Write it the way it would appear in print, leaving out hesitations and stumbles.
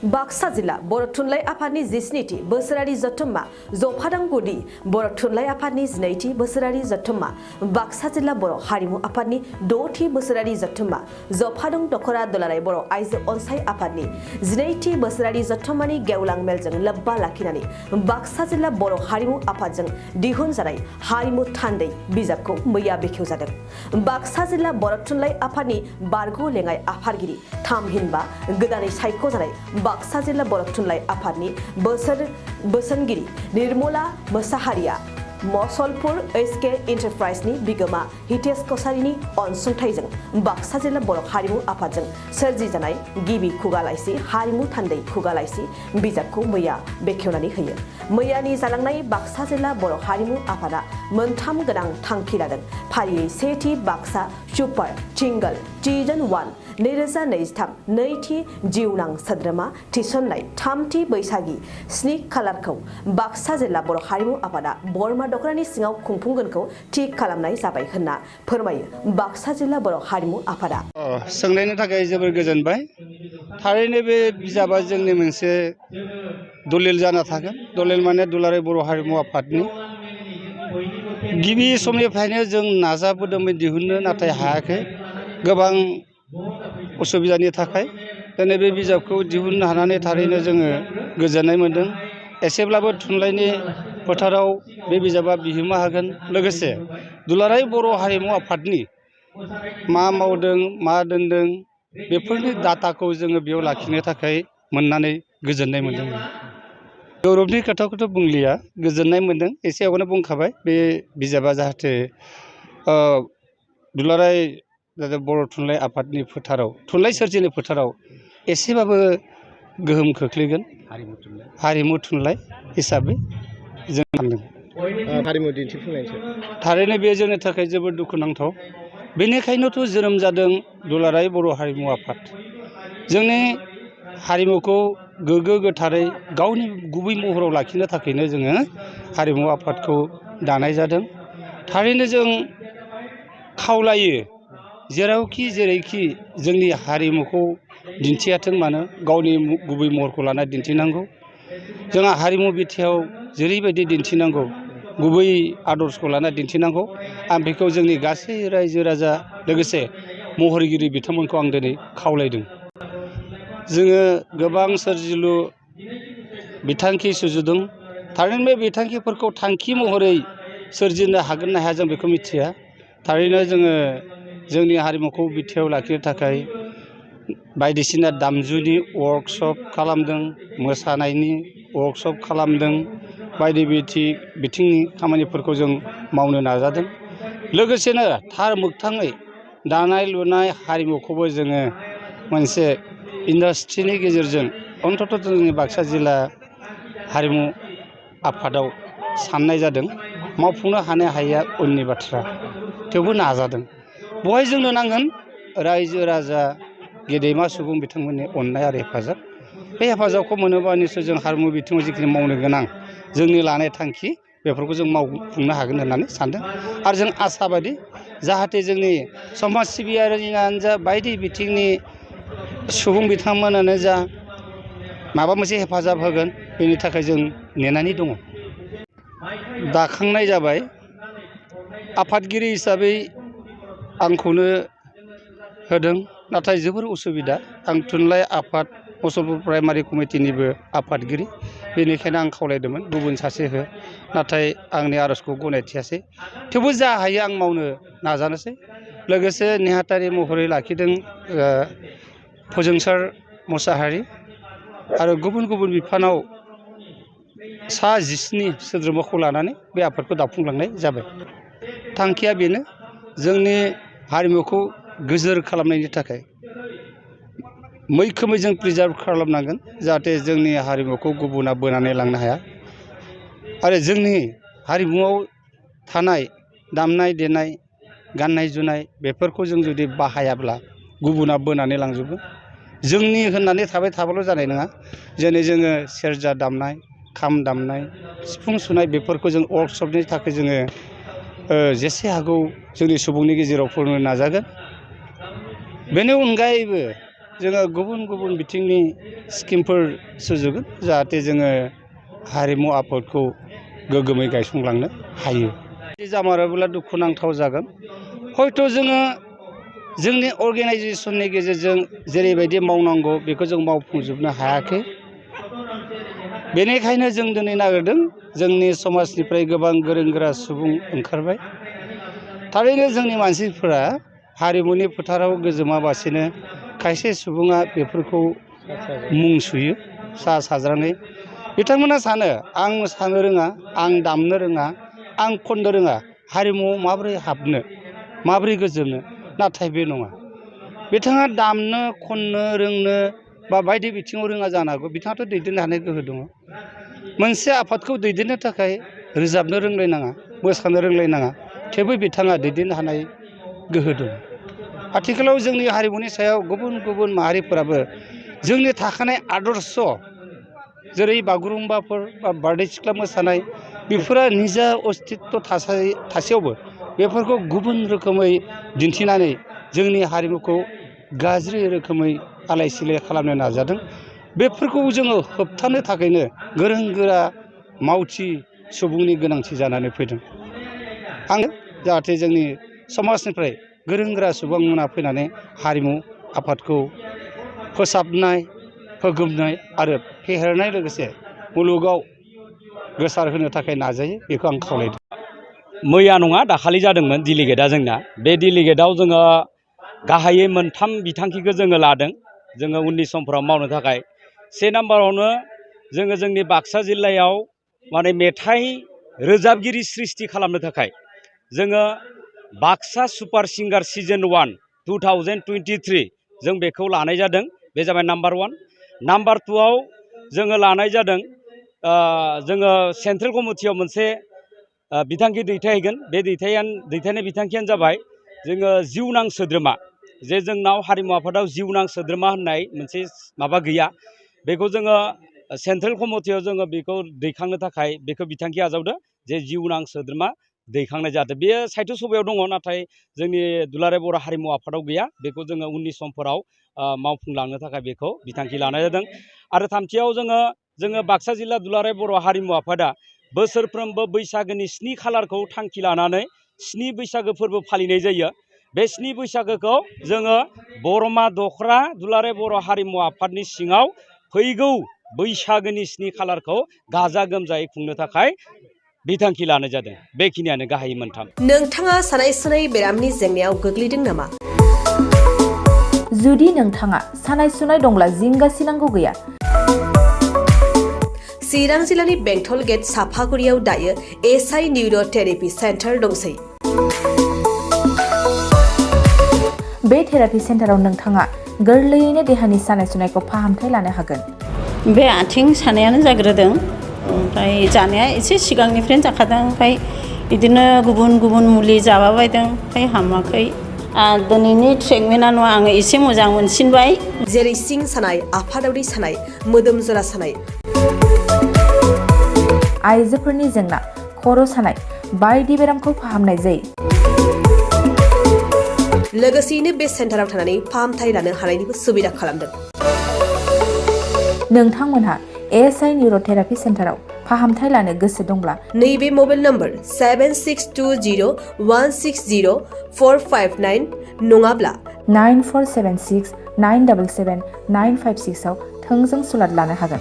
बाक्सा जिल्ला बर' थुनलाइ आफादनि 17थि बोसोरारि जथुम्मा जफादांगुदि बर' थुनलाइ आफादनि 12थि बोसोरारि जथुम्मा बाक्सा जिल्ला बर' हारिमु आफादनि 6थि बोसोरारि जथुम्मा जफादं दखरा दुलाराय बर' आइजो अनसाय आफादनि 12थि बोसोरारि जथुम्मानि गेवलां मेलजों लोब्बा लाखिनानै बाक्सा जिल्ला बर' हारिमु आफादजों दिहुनजानाय हारिमु थान्दै बिजाबखौ मैया बेखेवजादों। बाक्सा जिल्ला बर' थुनलाइ आफादनि बारग' लेङाइ आफादगिरि थामहिनबा गोदानै सायख'जानाय बाक्सा जिल्ला बर' थुनलाइ आफादनि बोसोनगिरि निर्मला मोसाहारिया मसलपुर एसके एन्टारप्राइजनि बिगोमा हितेश कसारिनि अनसुंथाइजों बाक्सा जिल्ला बर' हारिमु आफादजों सोरजिजानाय गिबि खुगा लाइसि हारिमु थान्दै खुगा लाइसि बिजाबखौ मैया बेखेवनानै होयो। मैयानि जालांनाय बाक्सा जिल्ला बर' हारिमु आफादा मोनथाम गोनां थांखि लादों। फारियै सेथि बाक्सा सुपार सिंगल सिजन 1 2023 नैथि जिउनां सोद्रोमा थिसननाय थामथि बैसागि 7 खालारखौ बाक्सा जिल्ला बर' हारिमु आफादा बरमा दखरानि सिङाव खुंफुंगोनखौ थि खालामनाय जाबाय होनना फोरमायो बाक्सा जिल्ला बर' हारिमु आफादा। सोंनायनि थाखाय जोबोर गोजोनबाय। थारैनो बे बिजाबा जोंनि मोनसे दलिल जाना थागोन। दलिल माने दुलाराय बर' हारिमु आफादनि गिबि समनिफ्रायनो जों नाजाबोदोंमोन दिहुननो, नाथाय हायाखै गोबां असुबिदानि थाखाय। दिनै बे बिजाबखौ दिहुननो हानानै थारैनो जोङो गोजोननाय मोन्दों। एसेब्लाबो थुनलाइनि फोथाराव बे बिजाबा बिहोमा होगोन। लोगोसे दुलाराय बर' हारिमु आफादनि मा मावदों मा दोनदों बेफोरनि डाटाखौ जोङो बेयाव लाखिनो थाखाय मोननानै गोजोननाय मोन्दों। गौरबनि खोथाखौथ' बुंलिया, गोजोननाय मोन्दों। एसे आवगायनो बुंखाबाय बे बिजाबा जाहाथे दुलाराय बर' थुनलाइ आफादनि फोथाराव थुनलाइ सोरजिनि फोथाराव एसेबाबो गोहोम खोख्लैगोन हारिमु थुनलाइ हिसाबै जों सानदों। हारिमु दिन्थिफुंनायसो थारैनो बे जोंनि थाखाय जोबोद दुखुनांथाव। बेनिखायनोथ' जोनोम जादों दुलाराय बर' हारिमु आफाद। जोंनि हारिमुखौ गोग्गो गोथारै गावनि गुबै महराव लाखिनो थाखायनो जोङो हारिमु आफादखौ दानाय जादों। थारैनो जों खावलायो जेरावखि जेरैखि जोंनि हारिमुखौ दिन्थियाथों मानो गावनि गुबै महरखौ लाना दिन्थिनांगौ। जोंहा हारिमु बिथायाव जेरैबायदि दिन्थिनांगौ गुबै आदर्शखौ लाना दिन्थिनांगौ। आं बेखौ जोंनि गासै रायजो राजा लोगोसे महरगिरि बिथांमोनखौ आं दिनै खावलायदों। जोङो गोबां सोरजिलु बिथांखि सुजुदों। थारैनो बे बिथांखिफोरखौ थांखि महरै सोरजिनो हागोन ना हाया जों बेखौ मिथिया। थारैनो जोङो जोंनि हारिमुखौ बिथायाव लाखिनो थाखाय बायदिसिना दामजुनि वर्कशप खालामदों, मोसानायनि वर्कशप खालामदों, बायदि बिथिंनि खामानिफोरखौ जों मावनो नाजादों। लोगोसेनो थार मोगथाङै दानाय लुनाय हारिमुखौबो जोङो मोनसे इन्डास्ट्रिनि गेजेरजों अन्तत जोंनि बाक्सा जिल्ला हारिमु आफादाव साननाय जादों। मावफुंनो हानाय हायिया उननि बाथ्रा, थेवबो नाजादों। बेवहाय जोंनो नांगोन रायजो राजा गेदेमा सुबुं बिथांमोननि अननाय आरो हेफाजाब। बे हेफाजाबखौ मोनोबा निसय जों हारिमु बिथिङाव जिखिनि मावनो गोनां जोंनि लानाय थांखि बेफोरखौ जों मावफुंनो हागोन होननानै सानदों। आरो जों आसाबादि जाहाथे जोंनि समाज सिबियारियानो जा बायदि बिथिंनि सुबुं बिथांमोनानो जा माबा मोनसे हेफाजाब होगोन बेनि थाखाय जों नेनानै दङ। दाखांनाय जाबाय। आफादगिरि हिसाबै आंखौनो होदों, नाथाय जोबोर उसुबिदा। आं थुनलाइ आफाद मसलपुर प्राइमारि कमिटिनिबो आफादगिरि। बेनिखायनो आं खावलायदोंमोन गुबुन सासे हो, नाथाय आंनि आर'जखौ गनायथियासै। थेवबो जा हायो आं मावनो नाजानोसै। लोगोसे नेहाथारि महरै लाखिदों फोजोंसार मोसाहारि आरो गुबुन गुबुन बिफानाव सा 17 सोद्रोमाखौ लानानै बे आफादखौ दाफुंलांनाय जाबाय। थांखिया बेनो जोंनि हारिमुखौ गोजोर खालामनायनि थाखाय मैखोमै जों प्रिजार्भ खालामनांगोन जाहाथे जोंनि हारिमुखौ गुबुना बोनानै लांनो हाया। आरो जोंनि हारिमुआव थानाय दामनाय देनाय गाननाय जोमनाय बेफोरखौ जों जुदि बाहायाब्ला गुबुना बोनानै लांजोबगोन। जोंनि होननानै थाबाय थाबाल' जानाय नङा। जेरै जोङो सेरजा दामनाय, खाम दामनाय, सिफुं सुनाय बेफोरखौ जों वर्कशपनि थाखाय जोङो जेसे हागौ जोंनि सुबुंनि गेजेराव फोरोंनो नाजागोन। बेनि अनगायैबो जोङो गुबुन गुबुन बिथिंनि स्किमफोर सुजुगोन जाहाथे जोङो हारिमु आफादखौ गोग्गोमै गायसंलांनो हायो। जामारोब्ला दुखुनांथाव जागोन। हयथ' जोङो जोंनि अर्गेनाइजेसननि गेजेरजों जेरैबायदि मावनांगौ बेखौ जों मावफुंजोबनो हायाखै। बेनिखायनो जों दिनै नागिरदों जोंनि समाजनिफ्राय गोबां गोरों गोरा सुबुं ओंखारबाय। थारैनो जोंनि मानसिफोरा हारिमुनि फोथाराव गोजोमाबासिनो खायसे सुबुङा बेफोरखौ मुं सुयो सा साज्राङै। बिथांमोना सानो आं मोसानो रोङा, आं दामनो रोङा, आं खननो रोङा, हारिमुआव माबोरै हाबनो, माबोरै गोजोमनो। नाथाय बे नङा। बिथाङा दामनो खननो रोंनो बा बायदि बिथिङाव रोङा जानो हागौ, बिथाङाथ' दैदेननो हानाय गोहो दङ। मोनसे आफादखौ दैदेननो थाखाय रोजाबनो रोंलायनाङा, मोसानो रोंलायनाङा, थेवबो बिथाङा दैदेननो हानाय गोहो दं। आथिखालाव जोंनि हारिमुनि सायाव गुबुन गुबुन माहारिफोराबो जोंनि थाखानाय आदर्श जेरै बागुरुम्बाफोर बा बारदै सिख्ला मोसानाय बेफोरो निजा अस्तित्व थासेयावबो बेफोरखौ गुबुन रोखोमै दिन्थिनानै जोंनि हारिमुखौ गाज्रि रोखोमै आलाय सिलाय खालामनो नाजादों। बेफोरखौ जोङो होबथानो थाखायनो गोरों गोरा मावथि सुबुंनि गोनांथि जानानै फैदों। आं जाहाथे जोंनि समाजनिफ्राय गोरों गोरा सुबुंमोना फैनानै हारिमु आफादखौ फोसाबनाय, फोगोमनाय आरो फेहेरनाय लोगोसे मुलुगाव गोसारहोनो थाखाय नाजायो, बेखौ आं खावलायदों। मैया नङा दाखालि जादोंमोन डेलिगेटआ जोंना। बे डेलिगेटआव जोङो गाहायै मोनथाम बिथांखिखौ जोङो लादों जोङो उननि समफोराव मावनो थाखाय। से नाम्बारावनो जोङो जोंनि बाक्सा जिल्लायाव माने मेथाइ रोजाबगिरि सृष्टि खालामनो थाखाय जोङो बाक्सा सुपार सिंगार सिजन 1 2023 जों बेखौ लानाय जादों। बे जाबाय नाम्बार 1। नाम्बार 2आव जोङो लानाय जादों जोङो सेन्ट्रेल कमिटियाव मोनसे बिथांखि दैथायहैगोन। बे दैथायनाय बिथांखियानो जाबाय जोङो जिउनां सोद्रोमा। जे जोंनाव हारिमु आफादाव जिउनां सोद्रोमा होननाय मोनसे माबा गैया। बेखौ जोङो सेन्ट्रेल कमिटियाव जोङो बेखौ दैखांनो थाखाय बेखौ बिथांखि आजावदो जे जिउनां सोद्रोमा दैखांनाय जादों। बेयो साहित्य सभायाव दङ, नाथाय जोंनि दुलाराय बर' हारिमु आफादाव गैया। बेखौ जोङो उननि समफोराव मावफुंलांनो थाखाय बेखौ बिथांखि लानाय जादों। आरो थामथियाव जोङो बाक्सा जिल्ला दुलाराय बर' हारिमु आफादा बोसोरफ्रोमबो बैसागोनि 7 खालारखौ थांखि लानानै 7 बैसागो फोरबो फालिनाय जायो। बे 7 बैसागोखौ जोङो बरमा दखरा दुलाराय बर' हारिमु आफादनि सिङाव फैगौ बैसागोनि 7 खालारखौ गाजा गोमजायै खुंनो थाखाय बिथांखि लानाय जादों। बेखिनियानो गाहायै मोनथाम। नोंथाङा सानाय सुनाय बेरामनि जेंनायाव गोग्लैदों नामा? जुदि नोंथाङा सानाय सुनाय दंब्ला जिंगासिनांगौ गैया। चिरां जिल्लानि बेंटल गेट साफागुरियाव दायो एसआइ निउर' थेरापि सेन्टार दंसै। बे थेरापि सेन्टाराव नोंथाङा गोरलैयैनो देहानि सानाय सुनायखौ फाहामथाय लानो हागोन। बे आथिं सानायानो जाग्रोदों, ओमफ्राय जानाया एसे सिगांनिफ्रायनो जाखादों, ओमफ्राय बिदिनो गुबुन गुबुन मुलि जाबाबायदों, ओमफ्राय हामाखै। दिनैनि ट्रिटमेन्टआ नङा, आङो एसे मोजां मोनसिनबाय। जेरै सिं सानाय, आफादावरि सानाय, मोदोम जरा सानाय, आइजोफोरनि जेंना, खर' सानाय बायदि बेरामखौ फाहामनाय जायो। लोगोसेयैनो बे सेन्टाराव थानानै फाहामथाय लानो हानायनिबो सुबिदा खालामदों। नोंथांमोनहा एएसआइ निउर' थेरापि सेन्टाराव फाहामथाय लानो गोसो दंब्ला नैबे मबाइल नम्बर 7620160459 नङाब्ला 9476977956 आव थोंजों सुलाद लानो हागोन।